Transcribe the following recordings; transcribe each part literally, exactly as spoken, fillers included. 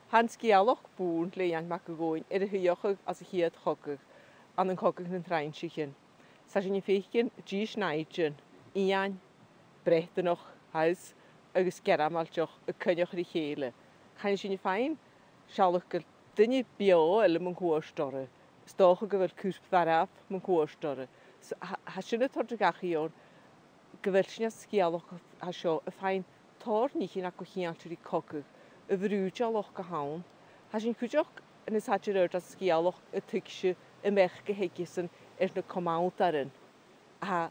Tha an sgeulachd Bùrn le Iain Mac a' Ghobhainn air a shuidheachadh anns a' chiad chogadh, ann an Cogadh nan Trainnsichean. 'S tha sinn a' faicinn dithis nàimhdean, Iain, Breatannach, tha fhios, agus Gearmailteach a' coinneachadh ri chèile. Chan eil sinn a' faighinn sealladh gu bheil duine beò eile mun cuairt orra. 'S dòcha gu bheil cuspair mharbh mun cuairt orra. 'S tha, tha sin a' toirt dhachaigh oirnn gu bheil sinn anns an sgeulachd a tha seo a' faighinn tòrr nithean a tha co-cheangailte ri cogadh, a' bhrùidealachd a th' ann. Tha sinn cuideachd, nas fhaide air adhart anns an sgeulachd, a' tuigsinn am measg a th' aigesan air na comanndaran a tha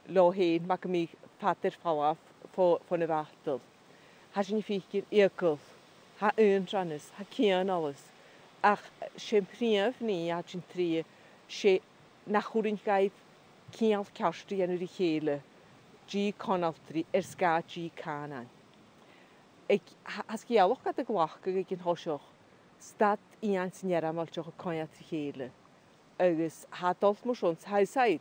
leotha fhèin, mar gum biodh, fada air falbh bho, bhon a' bhatail. Tha sinn a' faicinn eagal, tha aonrannas, tha cianalas, ach 's e am prìomh nì a tha sinn a' truaighe, 's e nach urrainn dhaibh ceangal ceart a dhèanamh ri chèile, dìth conaltraidh air sgàth dìth cànain. Aig, tha, tha sgeulachd gad ghlacadh aig an toiseach, stad Iain 's an Gearmailteach a' coimhead ri chèile, agus tha e a' dol mar sin, 's tha fhios aca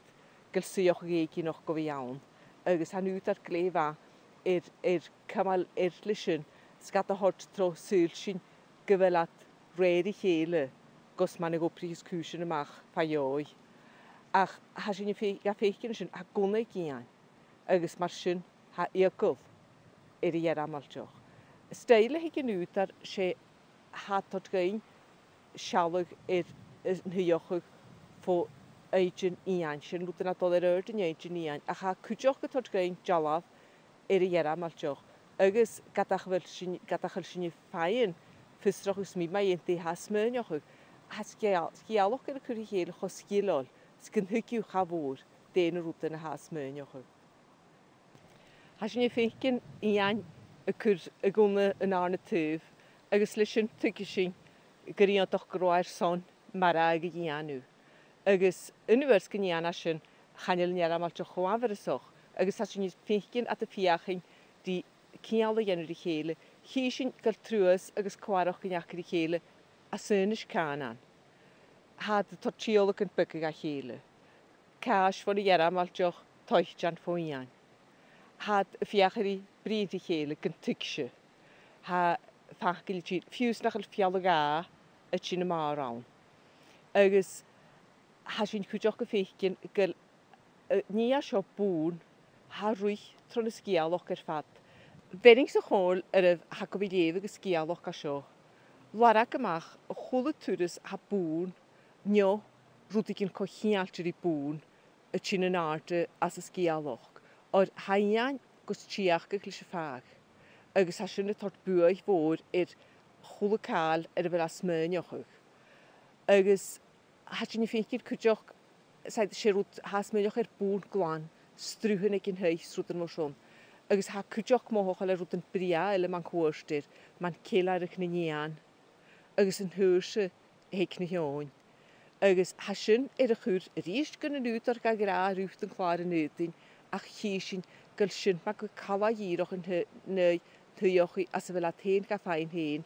gu bheil suidheachadh èiginneach gu bhith ann, agus tha an ùghdar glè mhath air, air cumail air leis sin, 's gad thoirt tro shaoilsinn gu bheil iad rèidh ri chèile gus mar a dh'obraicheas cùisean a-mach fa dheòidh. Ach tha sinn a' fai-, ga faicinn an sin, tha gunna aig Iain, agus mar sin tha eagal air a' Ghearmailteach. Stoidhle aig an ùghdar, 's e tha e a' toirt dhuinn sealladh air, air an t-suidheachadh fo inntinn Iain, 's e an rud a tha a' dol air adhart an inntinn Iain, ach tha e cuideachd a' toirt dhuinn dealbh air a' Ghearmailteach, agus ged nach eil sinn, ged nach eil sinn a' faighinn fiosrachadh sam bith mu dheidhinn dè tha e a' smaoineachadh, tha sgeul-, sgeulachd air a cur ri chèile cho sgileil 's gun tuig thu cha mhòr dè na rudan a tha e a' smaoineachadh. Tha sinn a' faicinn Iain a' cur a gunna an dàrna taobh, agus leis sin tuigeas sinn gur iongantach gun robh e airson marbhadh a dhèanamh. Agus an uair 's gun dèan e sin, chan eil an Gearmailteach cho amharasach, agus tha sinn a' faicinn iad a' feuchainn ri ceangal a dhèanamh ri chèile, chì sinn gu bheil truas agus co-fhaireachdainn aca ri chèile às aonais cànain. Tha iad a' toirt tìodhlacan beaga dha chèile. Càis bhon a' Ghearmailteach, toitean fo Iain. Tha iad a' feuchainn ri bruidhinn ri chèile gun tuigse. Tha e a' faireachdainn fiù 's nach eil fealla-dhà a' tighinn a-màireach ann. Agus tha sinn cuideachd a' faicinn gu bheil, eh, an nì seo, Bùrn, tha e a' ruith tro na sgeulachd air fad. Bheirinn-sa còmhla oirbh a tha gu bhith a' leughadh an sgeulachd a tha seo. Lorg a-mach a h-uile turas a tha Bùrn no rudeigin co-cheangailte ri Bùrn a' tighinn an-àirde às an sgeulachd, oir tha Iain gus tìodhlacadh leis a' phàigh, agus tha sin a' toirt buaidh mhòr air a h-uile càil air a bheil e a' smaoineachadh. Agus tha sinn a' faicinn cuideachd, 's e, 's e rud, tha e a' smaoineachadh air Bùrn glan, sruthan aig an taigh 's rudan mar sin. Agus tha e cuideachd mothachadh le rudan brèagha eile mun cuairt air, mar ceiliúradh nan eun agus an t-saorsa a th' aig na h-eòin. Agus tha sin air a chur a-rithist gun an ùghdar ga ghràdh riut an clàr an aodainn, ach chì sinn gu bheil sin mar gum biodh càil dìreach an t-, na, an t-suidheachaidh às a bheil iad fhèin ga fhaighinn fhèin.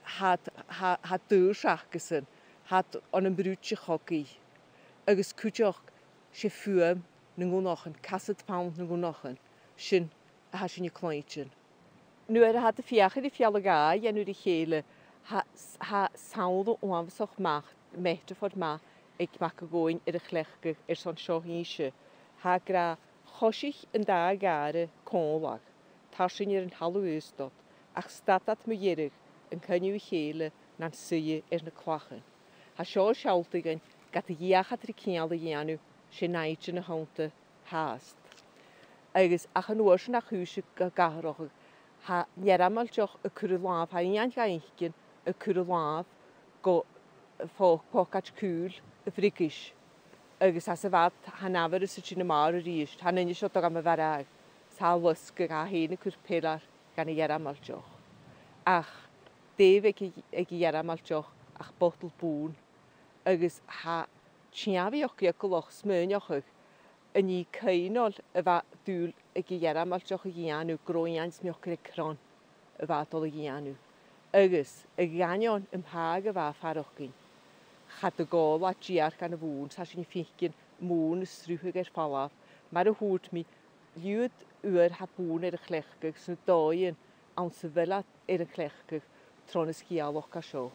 Tha iad, tha, tha daoine acasan, tha iad ann am bruidhinn ri cogaidh. Agus cuideachd, 's e fuaim nan gunnachan, casad fann nan gunnachan, sin a tha sinn a' cluinntinn. Nuair a tha iad a' feuchainn ri fealla-dhà a dhèanamh ri chèile, tha, tha samhla uabhasach math, metaphor math aig Mac a' Ghobhainn air a chleachdadh airson seo innse. Tha e ag ràdh, choisich an dà ghàire còmhla, tarsainn air an talamh aosta, ach stad iad mu dheireadh an coinneamh a chèile nan suidhe air na clachan. Tha seo a' sealltainn dhuinn ged a dh'fheuch iad ri ceangal a dhèanamh, 's e nàimhdean a th' annta fhathast. Agus ach an uair sin a' chùis a' gàireachdainn, tha an Gearmailteach a' cur a làmh, tha Iain ga fhaicinn a' cur a làmh gu pho-, pocaid cùil a bhriogais. Agus às a' bhad, tha an amharas a' tighinn a-màireach a-rithist, tha an duine seo a' dol gam mharbhadh, 's tha e a' losgadh, tha e fhèin a' cur peilear dhan a' Ghearmailteach. Ach dè bh' aig, aig a' Ghearmailteach ach botal bùirn, agus tha e teann bhith eagalach a' smaoineachadh an nì coibhneil a bha dùil aig a' Ghearmailteach a dhèanamh, gun robh Iain 's Miocraig Chron a bha a' dol a dhèanamh. Agus a dh'aindeoin am pàigheadh a bha e a' faireachdainn, cha do dh'òl e dìreach dhan a' bhùrn, 's tha sinn a' faicinn am bùrn a' sruthadh air falbh, mar a thuirt mi, liuthad uair tha bùrn air a chleachdadh, 's na dòighean anns a bheil iad air an cleachdadh, tro na sgeulachdan seo.